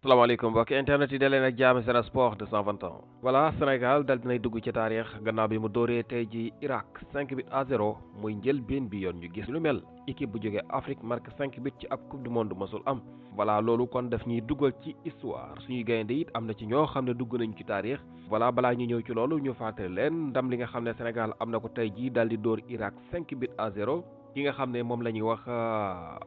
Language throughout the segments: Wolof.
salaamaaleykum mbokki internet yi daleen ak jaam Sen Sport 221 voilà Sénégal dal dinay dugg ci taarix gannaaw bi mu dóoree tey ji Irak 5-0 muy njëlbéen bi yoon ñu gis lu mel équipe bu jógee Afrique marque 5 buts ci ab coupe du monde masul am voilà loolu kon daf ñuy duggal ci histoire suñuy gaynde it am na ci ñoo xam ne dugg nañu ci taarix voilà balaa ñu ñëw ci loolu ñu fàttali leen ndam li nga xam ne Sénégal am na ko tey jii dal di dóor Irak 5-0 ki nga xam ne moom la ñuy wax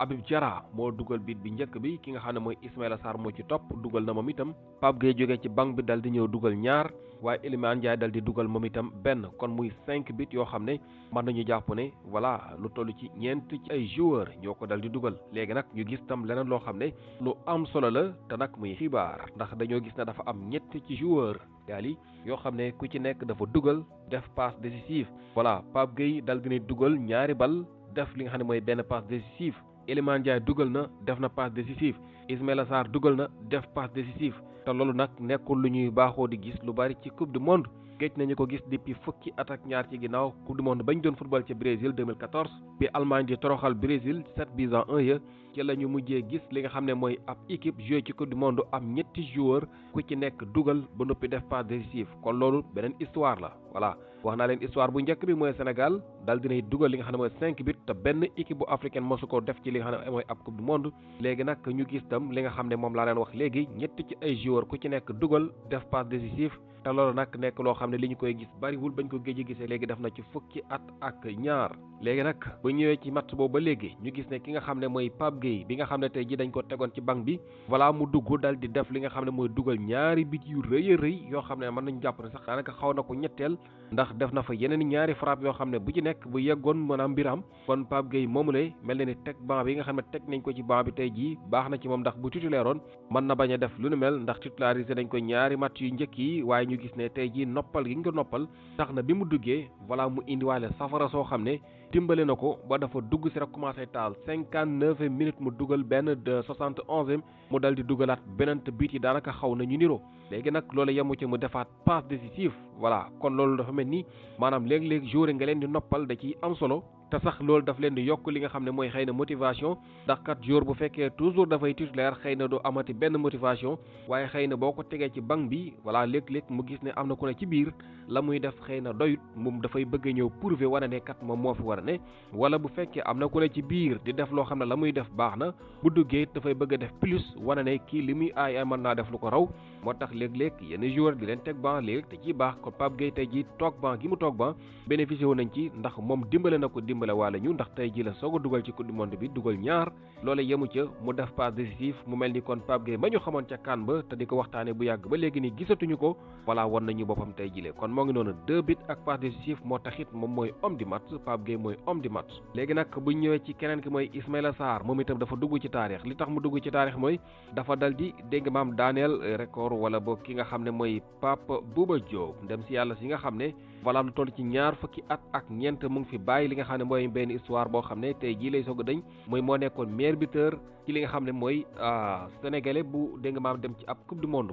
Habib Diarra moo dugal bit bi njëkk bi ki nga xam ne mooy Ismaïla Sarr moo ci topp dugal na moom itam Pape Gueye jógee ci banc bi dal di ñëw dugal ñaar waaye Iliman Ndiaye dal di dugal moom itam benn kon muy 5 bit yoo xam ne mën nañu jàpp ne voilà lu toll ci ñeent ci ay joueurs ñoo ko dal di dugal léegi nag ñu gis tam leneen loo xam ne lu am solo la te nag muy xibaar ndax dañoo gis ne dafa am ñett ci joueur gaal yi yoo xam ne ku ci nekk dafa dugal def passe décisive voilà Pape Gueye dal di dugal ñaari bal def li nga xam ne mooy benn passe décisive Iliman Ndiaye dugal na def na passe décisive Ismaïla Sarr dugal na def passe décisive te loolu nag nekkul lu ñuy baaxoo di gis lu bari ci coupe du monde géej nañu ko gis depuis fukki at ak ñaar ci ginnaaw coupe du monde bañ doon football ci Brésil 2014 bi Allemagne di toroxal Brésil 7-1 ya ci la ñu mujjee gis li nga xam ne mooy ab équipe joué ci coupe du monde am ñetti joueur ku ci nekk dugal ba noppi def passe décisive kon loolu beneen histoire la voilà wax naa leen histoire bu njëkk bi mooy Sénégal dal dinay dugal li nga xam ne mooy 5 buts te benn équipe bu africaine mosu ko def ci li nga xam ne mooy ab coupe du monde léegi nag ñu gis tam li nga xam ne moom laa leen wax léegi ñetti ci ay joueur ku ci nekk dugal def passe décisive te loolu nag nekk loo xam ne li ñu koy gis bariwul bañ ko géej gisee léegi def na ci fukki at ak ñaar léegi nag bu ñëwee ci match boobu ba léegi ñu gis ne ki nga xam ne mooy Pape Gueye bi nga xam ne tey ji dañ ko tegoon ci banc bi voilà mu dugg dal di def li nga xam ne mooy dugal ñaari bit yu rëy a rëy yoo xam ne mën nañu jàpp ne sax daanaka xaw na ko ñetteel ndax def na fa yeneen ñaari frappe yoo xam ne bu ci nekk bu yeggoon maanaam mbiram kon Pape Gueye moomu lay mel na ni teg banc bi nga xam ne teg nañ ko ci banc bi tey jii baax na ci moom ndax bu titulaire oon mën na bañ a def lu nu mel ndax titularisé nañ ko ñaari match yu njëkk yi waaye ñu gis ne tey jii noppal gi nga ko noppal tax na bi mu duggee voilà mu indiwaale safara soo xam ne dimbale na ko ba dafa dugg si rek commencé taal 59 minutes mu dugal benn de 71e mu dal di dugalaat beneen te biit yi daanaka xaw na ñu niroo léegi nag loolu yemu ci mu defaat passe décisive voilà kon loolu dafa mel ni maanaam léeg-léeg joueur nga leen di noppal da ciy am solo te sax loolu daf leen di yokk li nga xam ne mooy xëy na motivation ndax kat joueur bu fekkee toujours dafay titulaire xëy na doo amati benn motivation waaye xëy na boo ko tegee ci banc bi voilà léeg-léeg mu gis ne am na ku ne ci biir la muy def xëy na doyut moom dafay bëgg a ñëw prouver wane ne kat moom moo fi war a ne wala bu fekkee am na ku ne ci biir di def loo xam ne la muy def baax na bu duggee dafay bëgg a def plus wane ne kii li muy aay mën naa def lu ko raw moo tax léeg-léeg yenn joueur di leen teg banc léeg te ciy baax kon Pape Gueye tey ji toog banc gi mu toog banc bénéficié wu nañ ci ndax moom dimbale na ko dimbale waale ñu ndax tey ji la soog a dugal ci coupe du monde bi dugal ñaar loole yemu ca mu def passe décisif mu mel ni kon Pape Gueye ma ñu xamoon ca CAN ba te di ko waxtaane bu yàgg ba léegi ni gisatuñu ko voilà won nañu boppam tey jile kon moo ngi noonu 2 buts ak passe décisif moo taxit moom mooy homme du match Pape Gueye mooy homme du match léegi nag bu ñëwee ci keneen ki mooy Ismaïla Sarr moom itam dafa dugg ci taarix li tax mu dugg ci taarix mooy dafa dal di dégg maam daaneel record wala boog ki nga xam ne mooy Pape Bouba Diop ndem si yàlla si nga xam ne voilà lu toll ci ñaar fukki at ak ñeent mu ngi fi bàyyi li nga xam ne mooy benn histoire boo xam ne tey jii lay soog a dañ mooy moo nekkoon meilleur buteur ci li nga xam ne mooy sénégalais bu dégg nga maam dem ci ab coupe du monde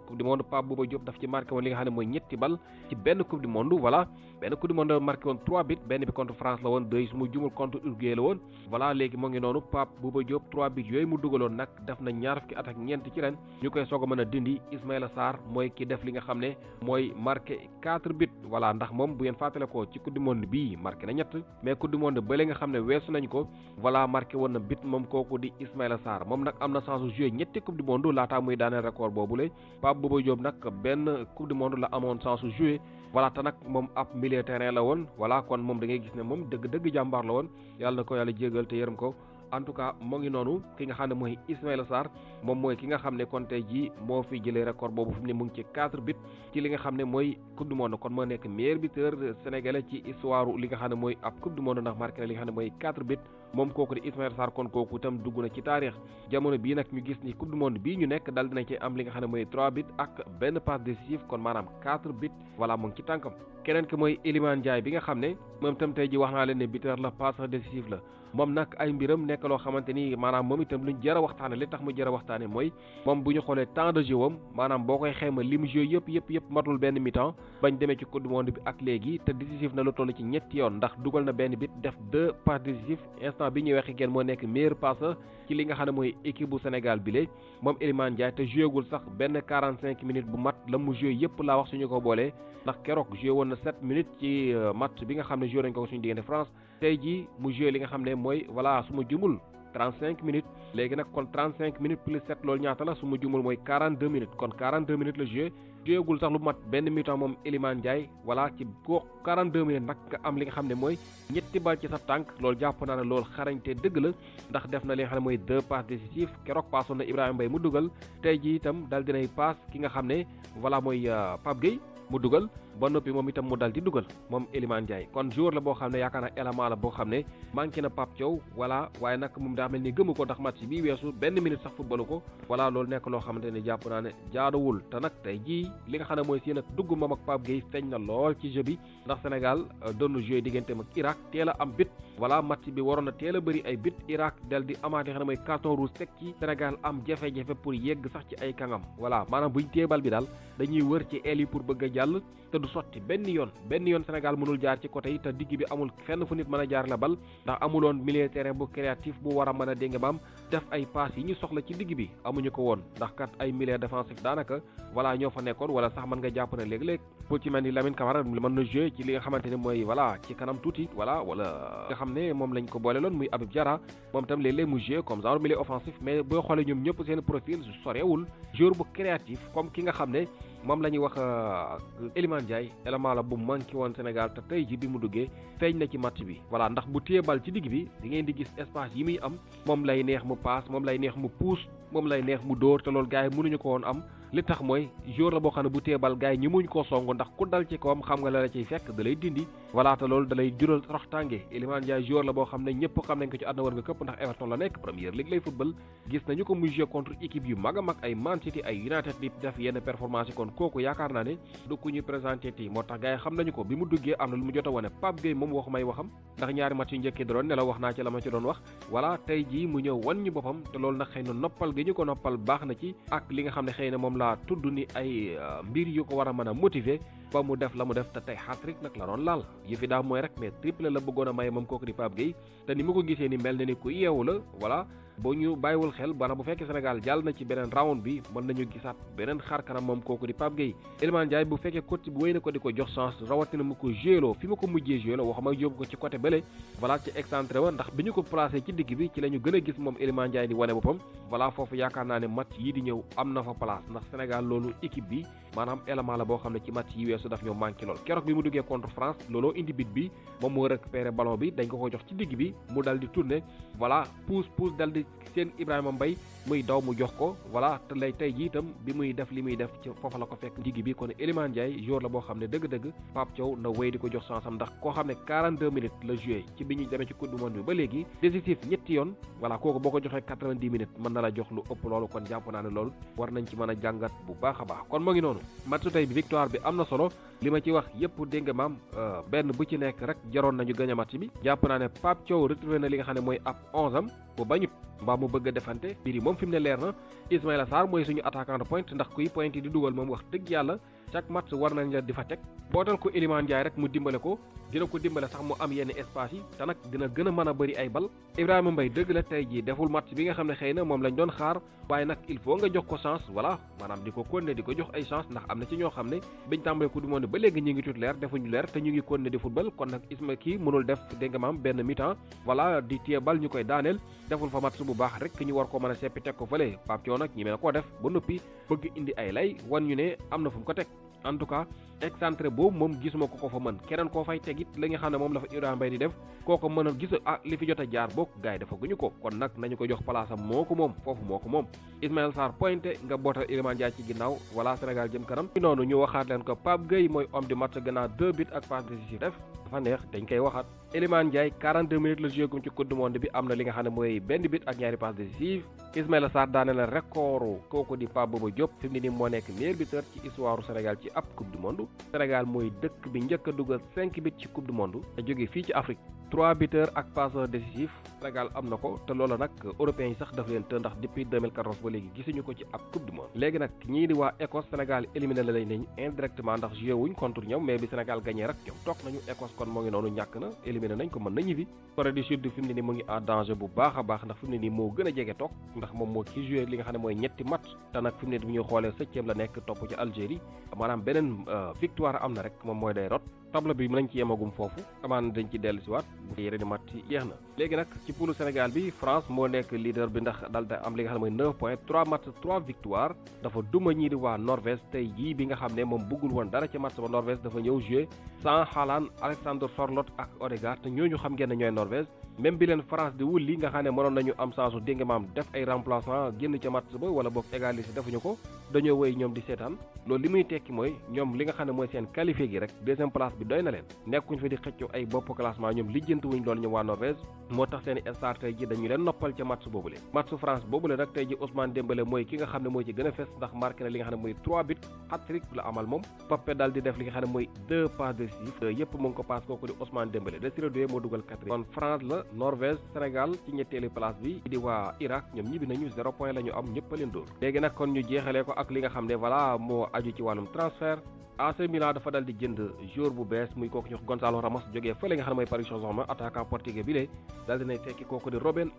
Pape Bouba Diop daf ci marqué woon li nga xam ne mooy ñetti bal ci benn coupe du monde voilà benn coupe du monde marqué woon 3 buts benn bi contre France la woon 2 su mu jumul contre Uruguay la woon voilà léegi moo ngi noonu Pape Bouba Diop 3 buts yooyu mu dugaloon nag def na ñaar fukki at ak ñeent ci ren ñu koy soog a mën a dindi Ismaïla Sarr mooy ki def li nga xam ne mooy marqué 4 buts voilà ndax moom bu ngeen fàttale ko ci coupe du monde bii marqué na ñett mais coupe du monde ba nga xam ne weesu nañ ko voilà marqué woon na but moom kooku di Ismaïla Sarr moom nag am na chance su joué ñetti coupe du monde laataa muy daaneel record boobu la Pape Bouba Diop nag benn coupe du monde la amoon chance su joué voilà te nag moom ab milieu terrain la woon voilà kon moom da ngay gis ne moom dëgg-dëgg jàmbaar la woon yàlla na ko yàlla jégal te yërëm ko en tout cas moo ngi noonu ki nga xam ne mooy Ismaïla Sarr moom mooy ki nga xam ne kon tey jii moo fi jëlee record boobu fi mu ne mu ngi ci 4 buts ci li nga xam ne mooy coupe du monde kon moo nekk meilleur buteur sénégalais ci histoire li nga xam ne mooy ab coupe du monde ndax marqué na li nga xam ne mooy 4 buts moom kooku di Ismaïla Sarr kon kooku itam dugg na ci taarix jamono bii nag ñu gis ni coupe du monde bii ñu nekk dal dina ci am li nga xam ne mooy 3 buts ak benn passe décisive kon maanaam 4 buts voilà mu ngi ci tànkam keneen ki mooy Iliman Ndiaye bi nga xam ne moom itam tey ji wax naa leen ne buteur la passe décisive la moom nag ay mbiram nekk loo xamante ni maanaam moom itam luñ jar a waxtaane li tax mu jar a waxtaane mooy moom bu ñu xoolee temps de jeu am maanaam boo koy xayma li mu jeu yëpp matul benn mi-temps bañ demee ci coupe du monde bi ak léegi te décisif na lu toll ci ñetti yoon ndax dugal na benn bit def 2 passes décisives instant bi ñuy waxee kenn moo nekk meilleur passeur ci li nga xam ne mooy équipe bu Sénégal bi léegi moom Iliman Ndiaye te joué gul sax benn 45 minutes bu mat la mu joué yëpp laa wax suñu ko boolee ndax keroog joué woon na 7 minutes ci match bi nga xam ne joué nañ ko suñu diggante France tey jii mu joué li nga xam ne mooy voilà su ma jumul 35 minutes léegi nag kon 35 minutes plus 7 loolu ñaata la su ma jumul mooy 42 minutes kon 42 minutes la joué jouégul sax lu mat benn mi-temps moom Iliman Ndiaye voilà ci ko 42 minutes nag nga am li nga xam ne mooy ñetti bal ci sa tànk loolu jàpp naa ne loolu xarañte dëgg la ndax def na li nga xam ne mooy 2 passes décisives keroog paasoon na Ibrahima Mbaye mu dugal tey jii itam dal dinay paas ki nga xam ne voilà mooy Pape Gueye mu dugal ba noppi moom itam mu dal di dugal moom Iliman Ndiaye kon joueur la boo xam ne yaakaar naa élément la boo xam ne manqué na Pape Thiaw voilà waaye nag moom daa mel ni gëmu ko ndax match bi weesu benn minute sax footballu ko voilà loolu nekk loo xamante ne jàpp naa ne jaaduwul te nag tey jii li nga xam ne mooy seen ak dugg moom ak Pape Gueye feeñ na lool ci jeu bi ndax Sénégal doon na joué digganteem ak Irak teel a am bit voilà match bi waroon na teel a bëri ay bit Irak dal di amaat li nga xam ne mooy carton rouge teg ci Sénégal am jafe-jafe pour yegg sax ci ay kangam voilà maanaam buñ téebal bi daal dañuy wër ci aile yi pour bëgg a jàll te du sotti benn yoon Sénégal mënul jaar ci côté yi te digg bi amul fenn fu nit mën a jaar la bal ndax amuloon milieu terrain bu créatif bu war a mën a dégg baam def ay pass yi ñu soxla ci digg bi amuñu ko woon ndax kat ay milieu défensif daanaka voilà ñoo fa nekkoon wala sax mën nga jàpp ne léeg-léeg pour ci mel ni Lamine Camara mën na jouer ci li nga xamante ne mooy voilà ci kanam tuuti voilà wala nga xam ne moom lañ ko boole loon muy Habib Diarra moom tam léeg-léeg mu jouer comme genre milieu offensif mais boo xoolee ñoom ñëpp seen profil sorewul joueur bu créatif comme ki nga xam ne moom la ñuy wax Iliman Ndiaye élément la bu manqué woon Sénégal te tey ji bi mu duggee feeñ na ci match bi voilà ndax bu téye bal ci digg bi di ngeen di gis espace yi muy am moom lay neex mu passe moom lay neex mu pousse moom lay neex mu dóor te loolu gars yi mënuñu ko woon am li tax mooy joueur la boo xam ne bu téye bal gars yi ñi muñ koo song ndax ku dal ci kawam xam nga la la ciy fekk da lay dindi voilà te loolu da lay jural roxtaange Iliman Ndiaye joueur la boo xam ne ñëpp xam nañ ko ci àdduna war nga këpp ndax Everton la nekk Premier League lay football gis nañu ko muy jouer contre équipe yu mag a mag ay Man City ay United di def yenn performance yi kon kooku yaakaar naa ne du ku ñu présenté ti moo tax gars yi xam nañu ko bi mu duggee am na lu mu jot a wane Pape Gueye moom waxu may waxam ndax ñaari match yu njëkkee doon ne la wax naa ci la ma ci doon wax voilà tey jii mu ñëw wan ñu boppam te loolu nag xëy na noppal gi ñu ko noppal baax na ci ak li nga xam ne xëy na moom laa tudd ni ay mbir yu ko war a mën a motiver ba mu def la mu def te tey hat-trick nag la doon laal yëfi daa mooy rek mais triple la bëggoon a maye moom kooku di Pape Gueye te ni mu ko gisee ni mel na ni ku yeewu la voilà boo ñu bàyyiwul xel bana bu fekkee Sénégal jàll na ci beneen round bi mën nañu gisaat beneen xar kanam moom kooku di Pape Gueye Iliman Ndiaye bu fekkee côté bi wéy na ko di ko jox chance rawatina mu ko jéloo fi ma ko mujjee jéloo waxuma yóbbu ko ci côté bële voilà ci excentré wa ndax bi ñu ko placé ci digg bi ci la ñu gën a gis moom Iliman Ndiaye di wane boppam voilà foofu yaakaar naa ne match yi di ñëw am na fa place ndax Sénégal loolu équipe bi maanaam élément la boo xam ne ci match yi weesu daf ñoo manqué lool keroog bi mu duggee contre France looloo indi bit bi moom moo récupéré ballon bi dañ ko jox ci digg bi mu dal di tourner voilà pousse dal di seen Ibrahima Mbaye muy daw mu jox ko voilà te lay tey ji itam bi muy def li muy def ci foofu la ko fekk digg bi kon Iliman Ndiaye joueur la boo xam ne dëgg-dëgg Pape Thiaw na wéy di ko jox chance am ndax koo xam ne 42 minutes la joué ci bi ñuy demee ci coupe du monde bi ba léegi décisif ñetti yoon voilà kooku boo ko joxee 90 minutes mën na la jox lu ëpp loolu kon jàpp naa ne loolu war nañ ci mën a jàngat bu baax a baax kon moo ngi noonu match tey bi victoire bi am na solo li ma ci wax yëpp dégg nga maam benn bu ci nekk rek jaroon nañu gagné match bi jàpp naa ne Pape Thiaw retrouvé na li nga xam ne mooy ab 11 am bu bañut mbaa mu bëgg a defante mbir yi moom fi mu ne leer na Ismaïla Sarr mooy suñu attaquant de pointe ndax kuy pointe di dugal moom wax dëgg yàlla chaque match war nañ la di fa teg bootal ko Iliman Ndiaye rek mu dimbale ko dina ko dimbale sax mu am yenn espace yi te nag dina gën a mën a bëri ay bal Ibrahima Mbaye dëgg la tey jii deful match bi nga xam ne xëy na moom lañ doon xaar waaye nag il faut nga jox ko chance voilà maanaam di ko continuer di ko jox ay chance ndax am na ci ñoo xam ne biñ tàmbalee coupe du monde ba léegi ñu ngi tut leer defuñu leer te ñu ngi continuer di football kon nag Isma kii mënul def dégg nga maam benn mi-temps voilà di téye bal ñu koy daaneel deful fa match bu baax rek ñu war ko mën a seppi teg ko fële Pape Thiaw nag ñi mën a koo def ba noppi bëgg indi ay lay wan ñu ne am na fu mu ko teg en tout cas excentré boobu moom gisuma ko fa mën keneen koo fay teg it li nga xam ne moom la fa Ibrahima Mbaye di def kooko mën a gis li fi jot a jaar bokk gars yi dafa guñu ko kon nag nañu ko jox place am moo ko moom foofu moo ko moom Ismaïla Sarr pointé nga bootal Iliman Ndiaye ci ginnaaw voilà Sénégal jëm kanam ci noonu ñu waxaat leen ko Pape Gueye mooy homme du match gannaaw 2 buts ak passe décisive def dafa neex dañ koy waxaat Iliman Ndiaye 42 minutes la joué gum ci coupe du monde bi am na li nga xam ne mooy benn but ak ñaari passe décisive Ismaïla Sarr daane la record kooku di Pape Bouba Diop fi mu ne nii moo nekk meilleur buteur ci histoire Sénégal ci ab coupe du monde Sénégal mooy dëkk bi njëkk a dugal 5 buts ci coupe du monde te jógee fii ci Afrique 3 buteurs ak passeur décisif Sénégal am na ko te loola nag européens yi sax daf leen të ndax depuis 2014 ba léegi gisuñu ko ci ab coupe du monde. léegi nag ñii di waa Écosse Sénégal éliminé la nañ indirectement ndax joué wuñ contre ñoom mais bi Sénégal gagné rek ñoom toog nañu Écosse kon moo ngi noonu ñàkk na éliminé nañ ko mën nañu fi. Corée du Sud fi mu ne nii mu ngi en danger bu baax a baax ndax fi mu ne nii moo gën a jege toog ndax moom moo ci joué li nga xam ne mooy ñetti match te nag fi mu ne bu ñu xoolee 7e la nekk topp ci Algérie maanaam beneen victoire am na rek moom mooy day rot tableau bi mën nañ ci yemagum foofu amaan dañ ci dellu si waat bu yeneen i match jeex na. léegi nag ci poulu Sénégal bi France moo nekk leader bi ndax dal da am li nga xam ne mooy 9 points 3 match 3 victoire dafa duma ñii di waa Norvège tey jii bi nga xam ne moom bëggul woon dara ci match ba Norvège dafa ñëw joué sans Haaland Alexander Sørloth ak Ødegaard te ñooñu xam ngeen ne ñooy Norvège même bi leen France di wulli nga xam ne mënoon nañu am chance dégg nga maam def ay remplaçant génn ca match ba wala boog égaliser defuñu ko dañoo wéy ñoom di seetaan loolu li muy tekki mooy ñoom li nga xam ne mooy seen qualifié gi rek deuxième place bi doy na leen nekkuñ fa di xëccoo ay bopp classement ñoom lijjanti wuñ loolu ñu waa Norvège moo tax seen i star tey ji dañu leen noppal ca match boobule match France boobule nag tey ji Ousmane Dembélé mooy ki nga xam ne mooy ci gën a fes ndax marqué na li nga xam ne mooy 3 buts hat-trick la amal moom Mbappé daal di def li nga xam ne mooy 2 passes décisives yëpp mu ngi ko passe kooku di Ousmane Dembélé Désiré Doué moo dugal 4 kon France la Norvège Sénégal ci ñetteelu place bi di waa Irak ñoom ñibbi nañu 0 point la ñu am ñëpp a leen dóor léegi nag kon ñu jeexalee ko ak li nga xam ne voilà moo aju ci wàllum transfert AC Milan dafa dal di jënd joueur bu bees muy kooku ñu Gonzalo Ramos jógee fële nga xam ne mooy Paris Saint-Germain attaquant portugais bi lee dal dinay tekki kooku di Ruben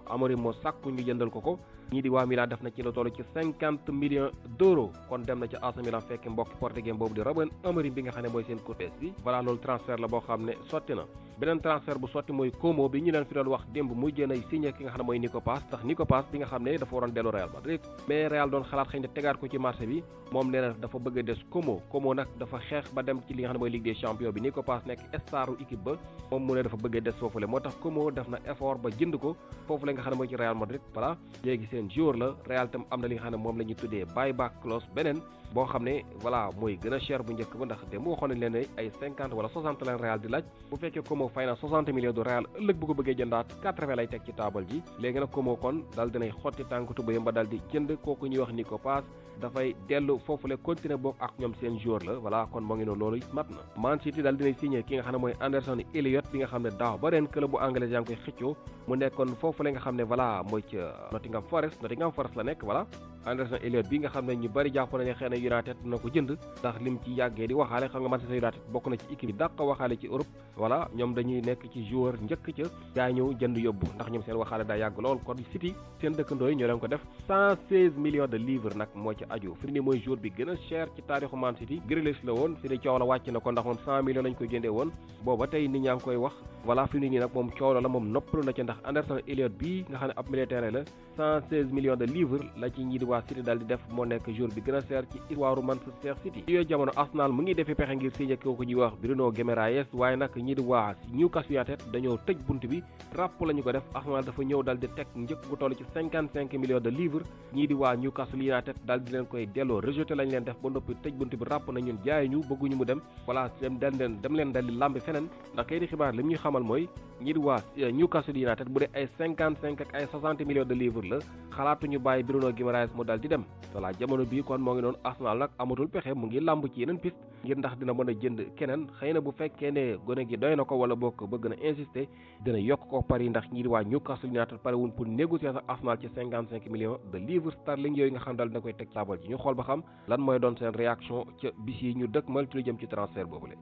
Amorim moo sàkku ñu jëndal ko ñii di waa Milan def na ci la toll ci 50 millions d'euros kon dem na ci AC Milan fekk mbokki portugais boobu di Ruben Amorim bi nga xam ne mooy seen coach bi voilà loolu transfert la boo xam ne sotti na beneen transfert bu sotti mooy Como bi ñu leen fi doon wax démb muy jën ay signé ki nga xam ne mooy Nico Paz ndax Nico Paz bi nga xam ne dafa waroon dellu Real Madrid mais Real doon xalaat xëy na tegaat ko ci marché bi moom nee na dafa bëgg a des Como nag dafa xeex ba dem ci li nga xam ne mooy Ligue des Champions bi Nico Paz nekk staru équipe ba moom mu ne dafa bëgg a des foofule moo tax Como def na effort ba jënd ko foofu la nga xam ne mooy ci Real Madrid voilà léegi seen joueur la Real tam am na li nga xam ne moom la ñuy tuddee buyback clause beneen boo xam ne voilà mooy gën a cher bu njëkk ba ndax de mu waxoon nañ leen ne ay 50 wala 60 leen Real di laaj bu fekkee Como fay na 60 millions de Real ëllëg bu ko bëggee jëndaat 80 lay teg ci taabal ji léegi nag Como kon daal dinay xotti tànk tubayam ba daal di jënd kooku ñuy wax Nico Paz dafay dellu foofule continuer bokk ak ñoom seen joueur la voilà kon moo ngi noonu loolu mat na Man City daal dinay signé ki nga xam ne mooy Anderson Elliott bi nga xam ne daaw ba ren club bu anglais yaa ngi koy xëccoo mu nekkoon foofule nga xam ne voilà mooy ca Nottingham Forest la nekk voilà Anderson Elliott bi nga xam ne ñu bari jàpp nañu xëy na United na ko jënd ndax lim ci yàggee di waxaale xam nga Manchester United bokk na ci équipe yi dàq waxaale ci Europe voilà ñoom dañuy nekk ci joueur njëkk ca gaa ñëw jënd yóbbu ndax ñoom seen waxaale daa yàgg lool kon City seen dëkkandoo yi ñoo leen ko def 116 millions de livres nag moo ci aju fi ni mooy joueur bi gën a cher ci taarixu Man City Grealish la woon fi ni coow la wàcc na ko ndax moom 100 millions lañ koy jëndee woon booba tey nit ñaa ngi koy wax voilà fi ni nii nag moom coow la moom noppalu na ci ndax Anderson Elliott bii nga xam ne ab militaire la 116 millions de livres la ci ñii di waa City daal di def moo nekk joueur bi gën a cher ci histoire Manchester City ci yooyu jamono Arsenal mu ngi defi pexe ngir signé kooku ñuy wax Bruno Guimaraes waaye nag ñii di waa Newcastle United dañoo tëj bunt bi ràpp la ñu ko def Arsenal dafa ñëw daal di teg njëkk bu toll ci 55 millions de livres ñii di waa Newcastle United daal di leen koy delloo rejeté lañ leen def ba noppi tëj bunt bi ràpp na ñun jaay ñu bëgguñu mu dem voilà dem leen dal di lambi feneen ndax kay di xibaar li ñuy xamal mooy ñii di waa Newcastle United bu dee ay 55 ak ay 60 millions de livres la xalaatuñu bàyyi Bruno Guimaraes mu daal di dem voilà jamono bii kon moo ngi noonu Arsenal nag amatul pexe mu ngi lamb ci yeneen piste ngir ndax dina mën a jënd keneen xëy na bu fekkee ne gone gi doy na ko wala bokk bëgg na insister dina yokk ko pari ndax ñii di waa Newcastle United pare wuñ pour négocier sax Arsenal ci 55 millions de livres sterling yooyu nga xam daal dina koy teg taabal ji ñu xool ba xam lan mooy doon seen réaction ca bis yi ñu dëkk mal ci lu jëm ci transfert boobule